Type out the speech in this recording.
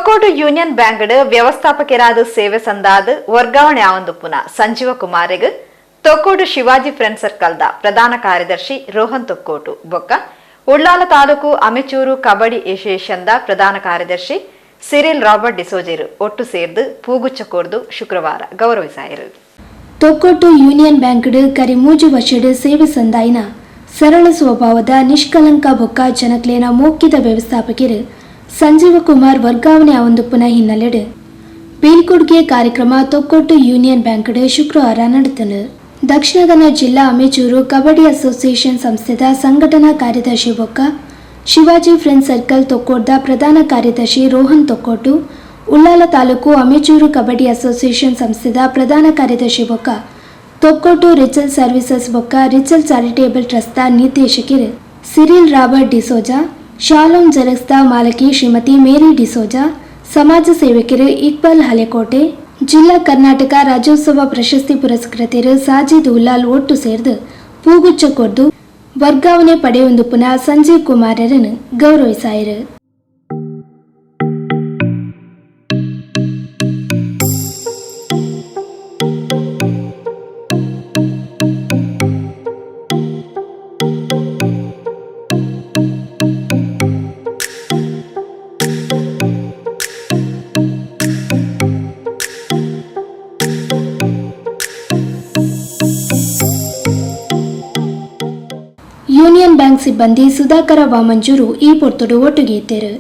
Thokkottu union ಬ್ಯಾಂಕ್ಡ್ ವ್ಯವಸ್ಥಾಪಕರಾದ ಸೇವೆ ಸಂದಾದ ವರ್ಗಾವಣೆ ಆವಂದುಪ್ಪುನ Sanjeeva ಕುಮಾರೆಗ್ Thokkottu Shivaji friend ಸರ್ಕಲ್ದ ಪ್ರಧಾನ ಕಾರ್ಯದರ್ಶಿ ರೋಹನ್ ತೊಕ್ಕೋಟು ಬೊಕ್ಕ ಉಳ್ಳಾಲ ತಾಲೂಕು ಅಮೆಚೂರು ಕಬಡ್ಡಿ ಅಸೋಸಿಯೇಷನ್ದ ಪ್ರಧಾನ ಕಾರ್ಯದರ್ಶಿ ಸಿರಿಲ್ ರಾಬರ್ಟ್ ಡಿಸೋಜೆರು ಒಟ್ಟು ಸೇರ್ದು ಪೂಗುಚ್ಚ ಕೋರ್ದು ಶುಕ್ರವಾರ ಗೌರವಿಸಾಯರು. ತೊಕ್ಕೊಟ್ಟು ಯೂನಿಯನ್ ಬ್ಯಾಂಕ್ಡ್ ಕರಿ ಮೂಜಿ ವರ್ಷಡ್ ಸೇವೆ ಸಂದಾಯಿನ ಸರಳ ಸ್ವಭಾವದ, ನಿಷ್ಕಲಂಕ ಬೊಕ್ಕ ಜನಕ್ಲೇನ ಮೋಕ್ಯದ ವ್ಯವಸ್ಥಾಪಕರು ಸಂಜೀವ ಕುಮಾರ್ ವರ್ಗಾವಣೆ ಆವೊಂದುಪ್ಪುನ ಹಿನ್ನೆಲೆಡ್ ಬೀಳ್ಕೊಡುಗೆ ಕಾರ್ಯಕ್ರಮ ತೊಕ್ಕೊಟ್ಟು ಯೂನಿಯನ್ ಬ್ಯಾಂಕ್ಡ್ ಶುಕ್ರವಾರ ನಡೆತನು. ದಕ್ಷಿಣ ಕನ್ನಡ ಜಿಲ್ಲಾ ಅಮೆಚೂರು ಕಬಡ್ಡಿ ಅಸೋಸಿಯೇಷನ್ ಸಂಸ್ಥೆದ ಸಂಘಟನಾ ಕಾರ್ಯದರ್ಶಿ ಬೊಕ್ಕ ಶಿವಾಜಿ ಫ್ರೆಂಡ್ ಸರ್ಕಲ್ ತೊಕ್ಕೋಟ್ದ ಪ್ರಧಾನ ಕಾರ್ಯದರ್ಶಿ ರೋಹನ್ ತೊಕ್ಕೋಟು, ಉಳ್ಳಾಲ ತಾಲೂಕು ಅಮೆಚೂರು ಕಬಡ್ಡಿ ಅಸೋಸಿಯೇಷನ್ ಸಂಸ್ಥೆದ ಪ್ರಧಾನ ಕಾರ್ಯದರ್ಶಿ ಬೊಕ್ಕ ತೊಕ್ಕೋಟು ರಿಚಲ್ ಸರ್ವಿಸಸ್ ಬೊಕ್ಕ ರಿಚಲ್ ಚಾರಿಟೇಬಲ್ ಟ್ರಸ್ಟ್ದ ನಿರ್ದೇಶಕರು ಸಿರಿಲ್ ರಾಬರ್ಟ್ ಡಿಸೋಜಾ, ಶಾಲೋಮ್ ಜೆರಾಕ್ಸ್ದ ಮಾಲಕಿ ಶ್ರೀಮತಿ ಮೇರಿ ಡಿಸೋಜಾ, ಸಮಾಜ ಸೇವಕರು ಇಕ್ಬಾಲ್ ಹಲೆಕೋಟೆ, ಜಿಲ್ಲಾ ಕರ್ನಾಟಕ ರಾಜ್ಯೋತ್ಸವ ಪ್ರಶಸ್ತಿ ಪುರಸ್ಕೃತರು ಸಾಜಿದ್ ಉಲ್ಲಾಲ್ ಒಟ್ಟು ಸೇರ್ದು ಪೂಗುಚ್ಚ ಕೊರ್ದು ವರ್ಗಾವಣೆ ಪಡೆಯೊಂದುಪ್ಪುನ ಸಂಜೀವ್ ಕುಮಾರರನ್ನು ಗೌರವಿಸಾಯರು. ಯೂನಿಯನ್ ಬ್ಯಾಂಕ್ ಸಿಬ್ಬಂದಿ ಸುಧಾಕರ ವಾಮಂಜೂರು ಈ ಪೊರ್ತುಡು ಒಟ್ಟುಗೀತೆರು.